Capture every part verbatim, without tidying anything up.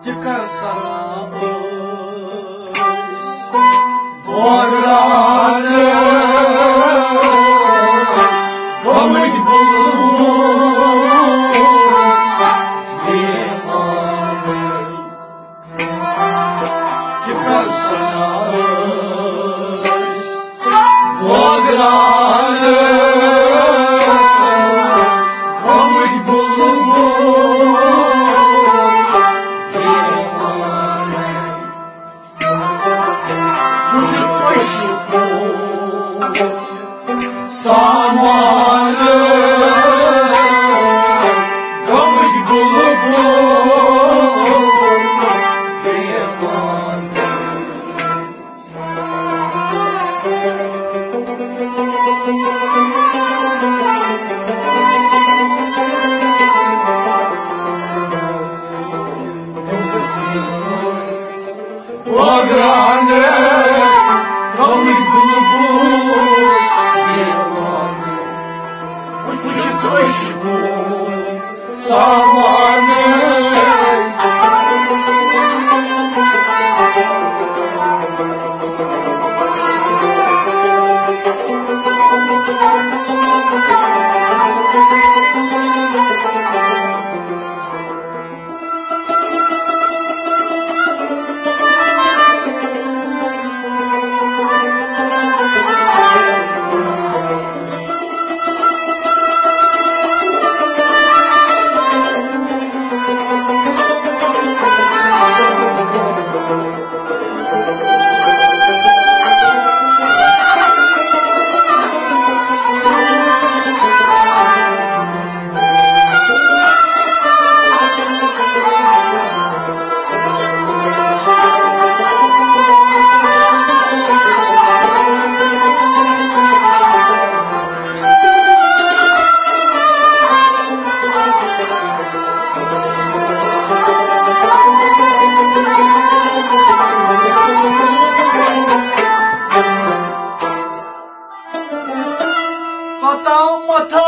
تہِ کر سنا ٲس بٲگراونہٕ گٔمٕتۍ بُلبُل دیوانہٕ۔ تہِ کر سنا ٲس بٲگراونہٕ گٔمٕتۍ بُلبُل دیوانہٕ۔ وٕچھ تۄہہِ چھُ سامان گٔمٕتۍ بُلبُل دیوانہٕ۔ بٲگراونہٕ گٔمٕتۍ بُلبُل دیوانہٕ۔ وٕچھ تۄہہِ چھُ سامان۔ پتہ متہ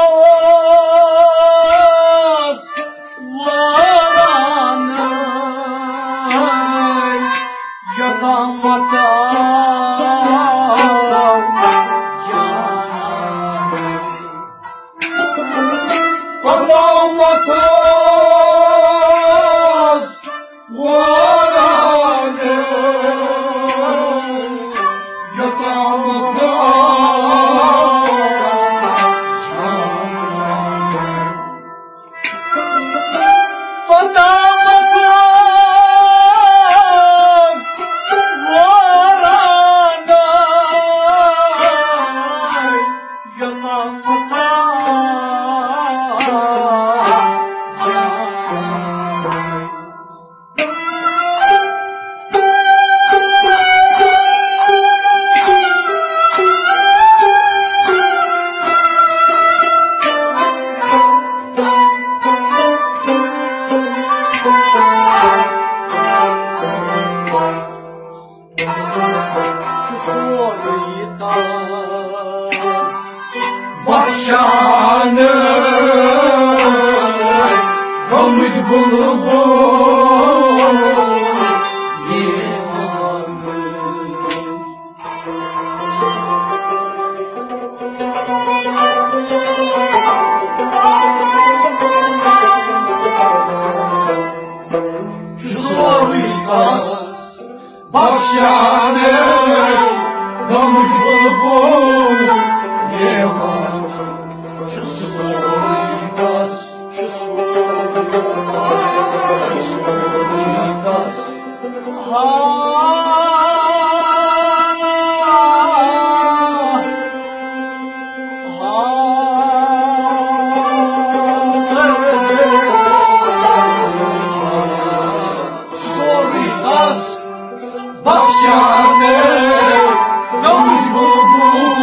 اوس وارانَے، یوٚتام واتناو جانانَے۔ پتہ متہ اوس وارانَے، یوٚتام واتناو جانانَے۔ پتہ متہ اوس وارانَے، یوٚتام واتناو جانانَے۔ چھُ سورُے تس بخشان گٔمٕتۍ بُلبُل دیوانہٕ۔ چھُ سورُے تس بخشان گٔمٕتۍ بُلبُل دیوانہٕ۔ چھُ سورُے تس، چھُ سورُے تس، چھُ سورُے تس۔ ہا، ہا۔ سورُے تس بخشان گٔمٕتۍ بُلبُل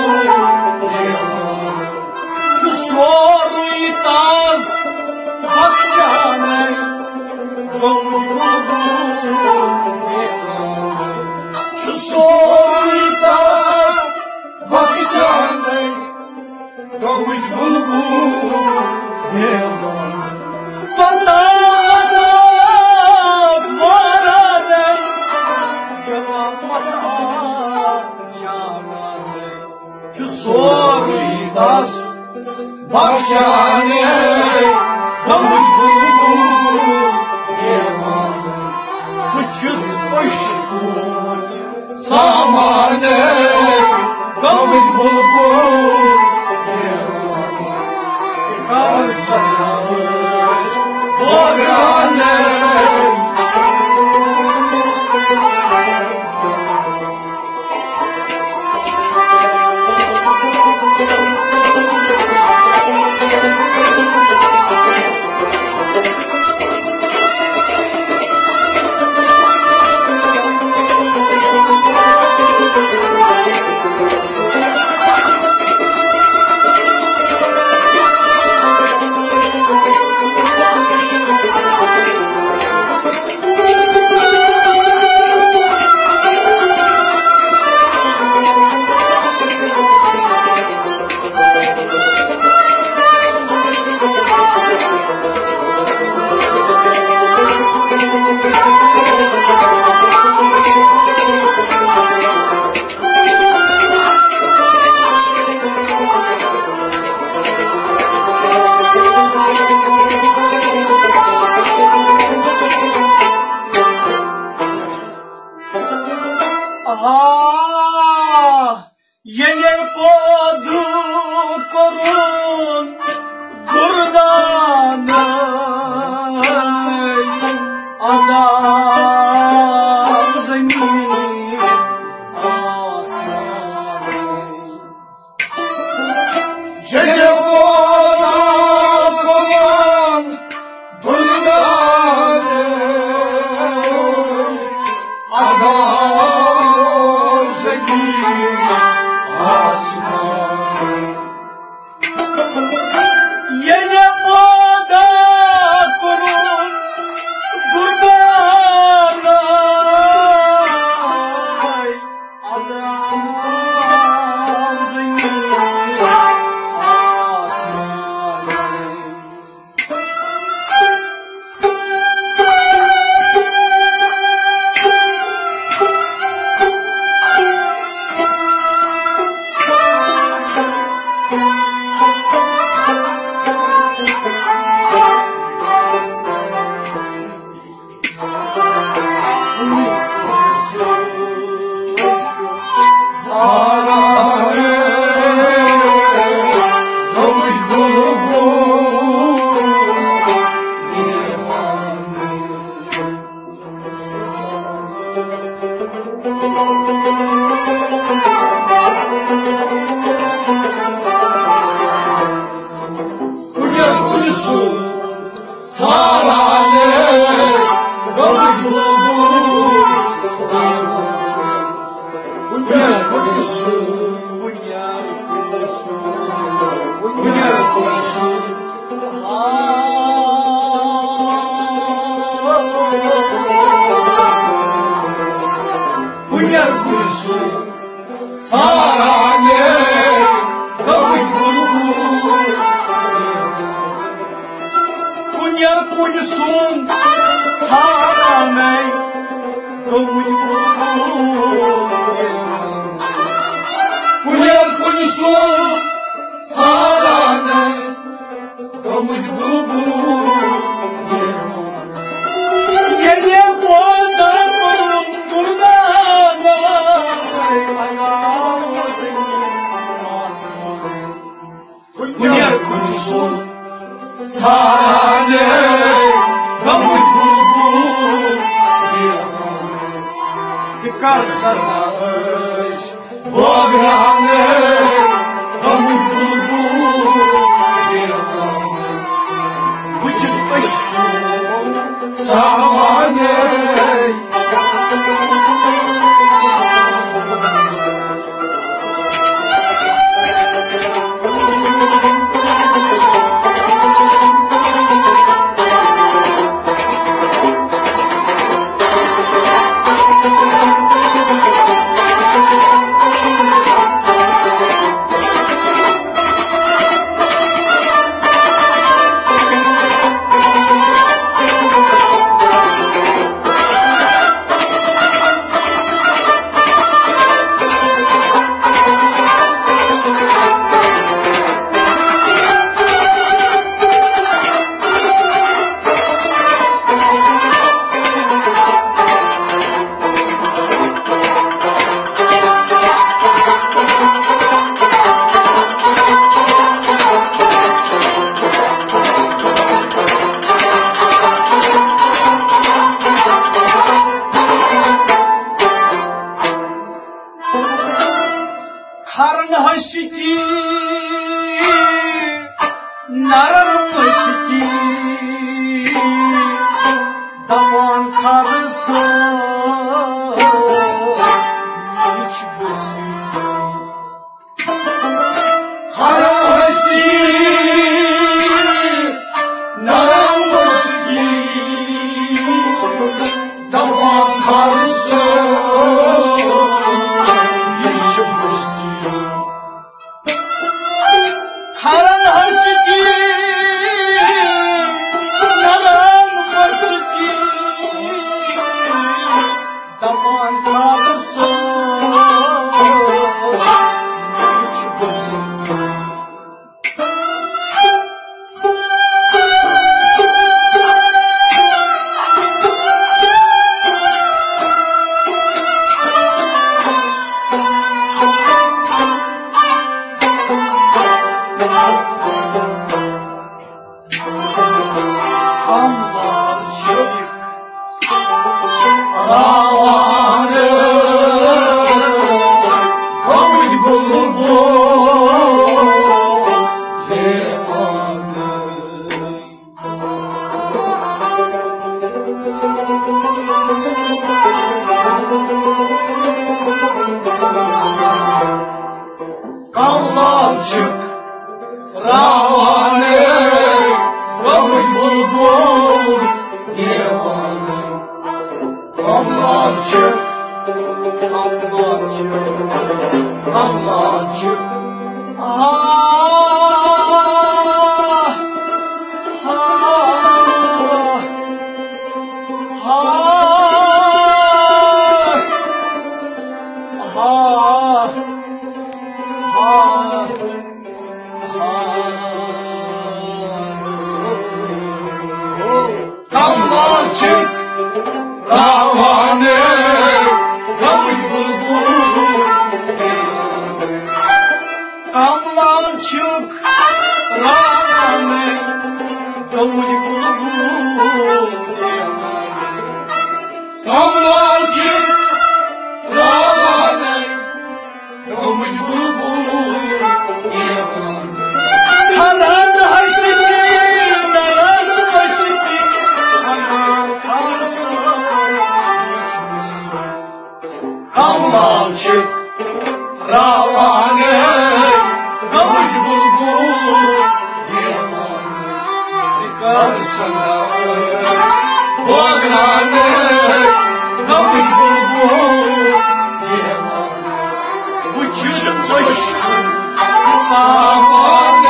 آداب زمین آسمان۔ جگہ پودا پوان دلدار، آداب زمین آسمان۔ ییٚلہِ پٲدٕ کوٚرُن قربان، آداب زمین آسمان۔ سارا نے گوٚمُت بُلبُل۔ کُنہِ کُنہِ سُنٛد سارا نے گوٚمُت بُلبُل۔ کُنہِ کُنہِ سُنٛد سارا نے گوٚمُت بُلبُل۔ ییٚلہِ پٲدٕ کوٚرُن قربان، کُنہِ کُنہِ سُنٛد سارا نے گوٚمُت بُلبُل۔ تہِ کر سا بٲگراونے گوٚمُت بُلبُل۔ بہٕ چھُس أچھو سامانے۔ کھرن ہستی، نرم ہستی، دپان کھر سۭتۍ میٖٹھ بستی۔ کھر ہستی، نرم ہستی، دپان کھر سۭتۍ میٖٹھ بستی۔ کھرن ہستی، نرم بستی، کملال چھُکھ راوانے، گوٚمُت بُلبُل دیوانہٕ۔ کملال چھُکھ، کملال چھُکھ، کملال چھُکھ۔ آہ، آہ، آہ، آہ، آہ۔ کملال چھُکھ راوانے، گوٚمُت بُلبُل۔ کملال چھُکھ راوانے، گوٚمُت بُلبُل۔ کملال چھُکھ راوانے، گوٚمُت بُلبُل۔ ہرن ہستی، نرن ہستی، ہرن ہستی۔ کملال چھُکھ راوانے، گوٚمُت بُلبُل۔ کر سنگار بٲگرانے، گوٚمُت بُلبُل۔ وٕچھِو سُہ سامان۔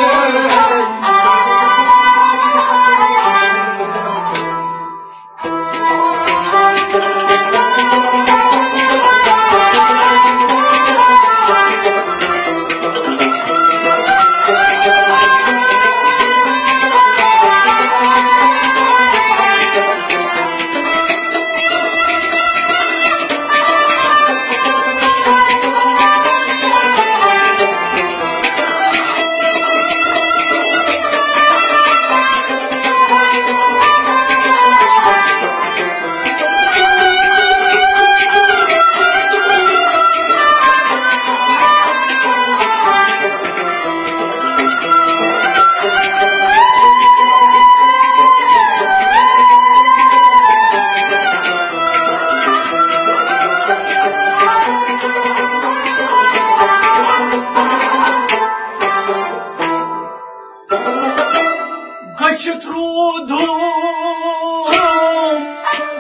گٔژھِتھ روٗدُم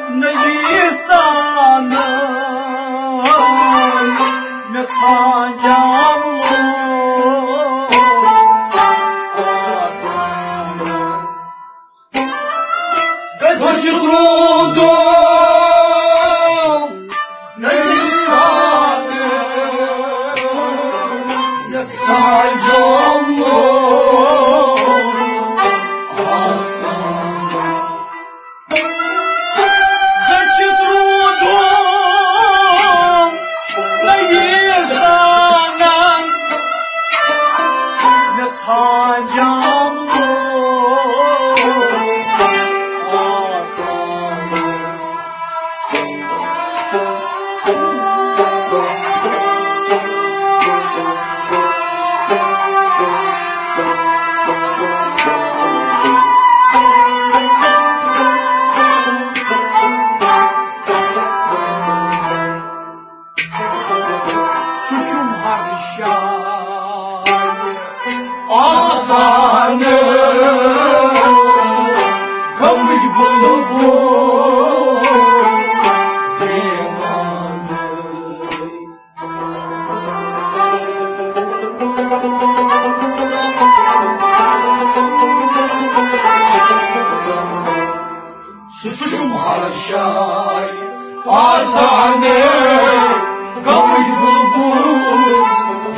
نہٕ ییٖژ تانۍ مےٚ ژھانٛجام لوگ آسان۔ گٔژھِتھ روٗدُم نہٕ ییٖژ تانۍ مےٚ ژھانٛجام لوگ آسان۔ گٔژھِتھ روٗدُم نہٕ ییٖژ تانۍ مےٚ ژھانٛجام لوگ آسان۔ سُہ چھُم ہر جایہِ آسان، گوٚمُت بُلبُل دیوانہٕ۔ سُہ چھُم ہر جایہِ آسان، گوٚمُت بُلبُل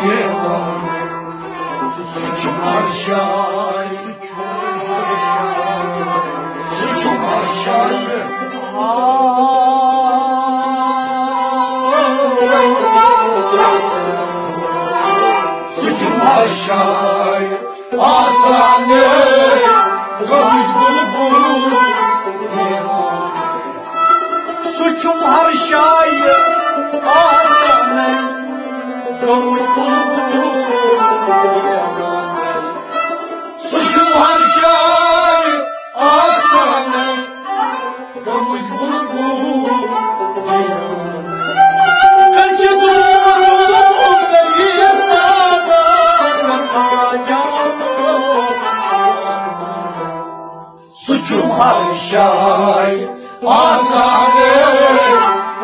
دیوانہٕ۔ سُہ چھُم ہر جایہِ، سُہ چھُم ہر جایہِ، سُہ چھُم ہر جایہِ۔ سُہ چھُم ہر جایہِ آسان، گوٚمُت بُلبُل۔ سُہ چھُم ہر جایہِ آسان، گوٚمُت بُلبُل۔ سُہ چھُم ہر جایہِ آسان، گوٚمُت بُلبُل۔ سُہ چھُ ہر جایہِ آسان،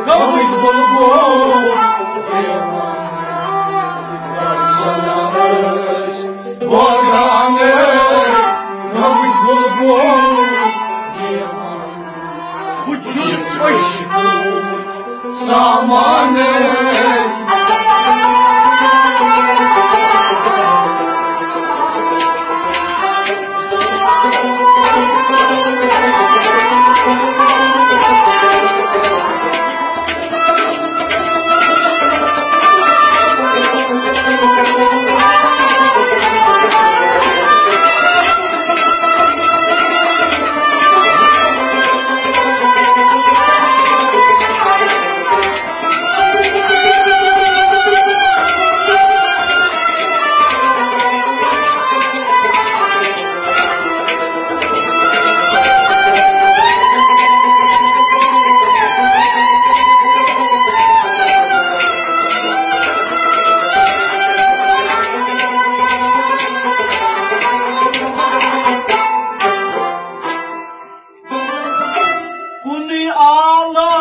گوٚوُے بُلبُل۔ سلام بٲگراوان، گوٚوُے بُلبُل۔ بہٕ چھُس عشقُک سامان۔ کُنُے آلو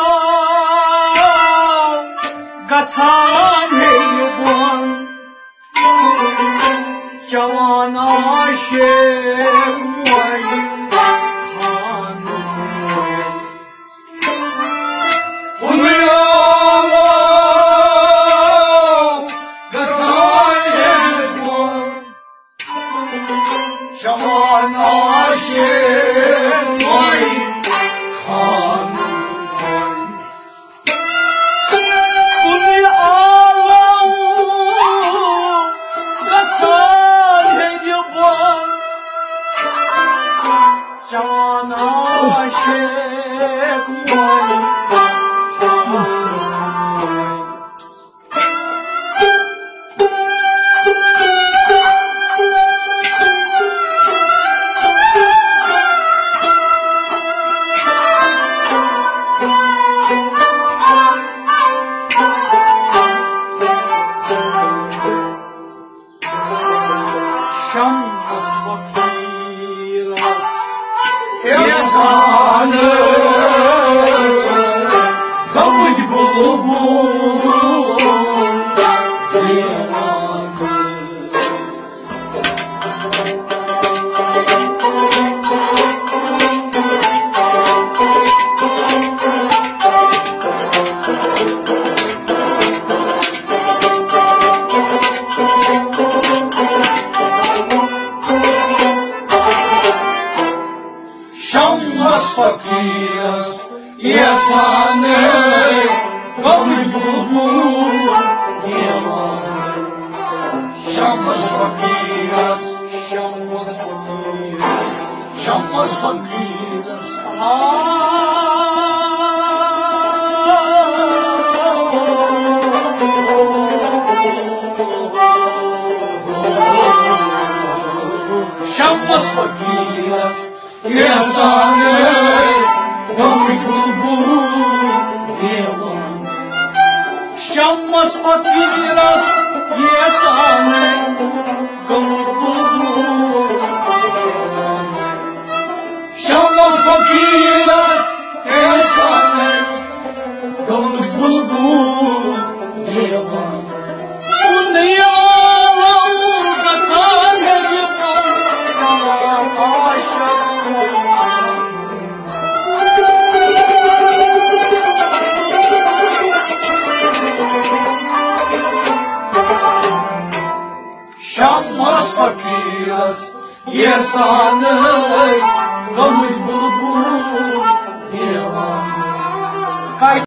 گژھان ہیٚرِ بۄن، چٮ۪وان عاشق موے خانہٕ موے۔ کُنُے آلو گژھان ہیٚرِ بۄن، چٮ۪وان عاشق موے خانہٕ موے۔ کُنُے آلو گژھان ہیٚرِ بۄن، چٮ۪وان عاشق موے خانہٕ موے۔ شمس فقیرس احسان، گوٚوُے بُلبُل۔ شمس فقیرس احسان، گوٚوُے بُلبُل گٮ۪وان۔ شمس فقیرس، شمس فقیرس، شمس فقیرس۔ آ، شمس فقیرس احسان، گوٚوُے بُلبُل گٮ۪وان۔ شمس فقیرس احسان، گوٚوُے بُلبُل گٮ۪وان۔ شمس فقیرس احسان، گوٚوُے بُلبُل گٮ۪وان۔ کُنُے آلو گژھان ہیٚرِ بۄن، عاشق۔ شمس فقیرس احسان، گوٚوُے بُلبُل گٮ۪وان۔ کتہِ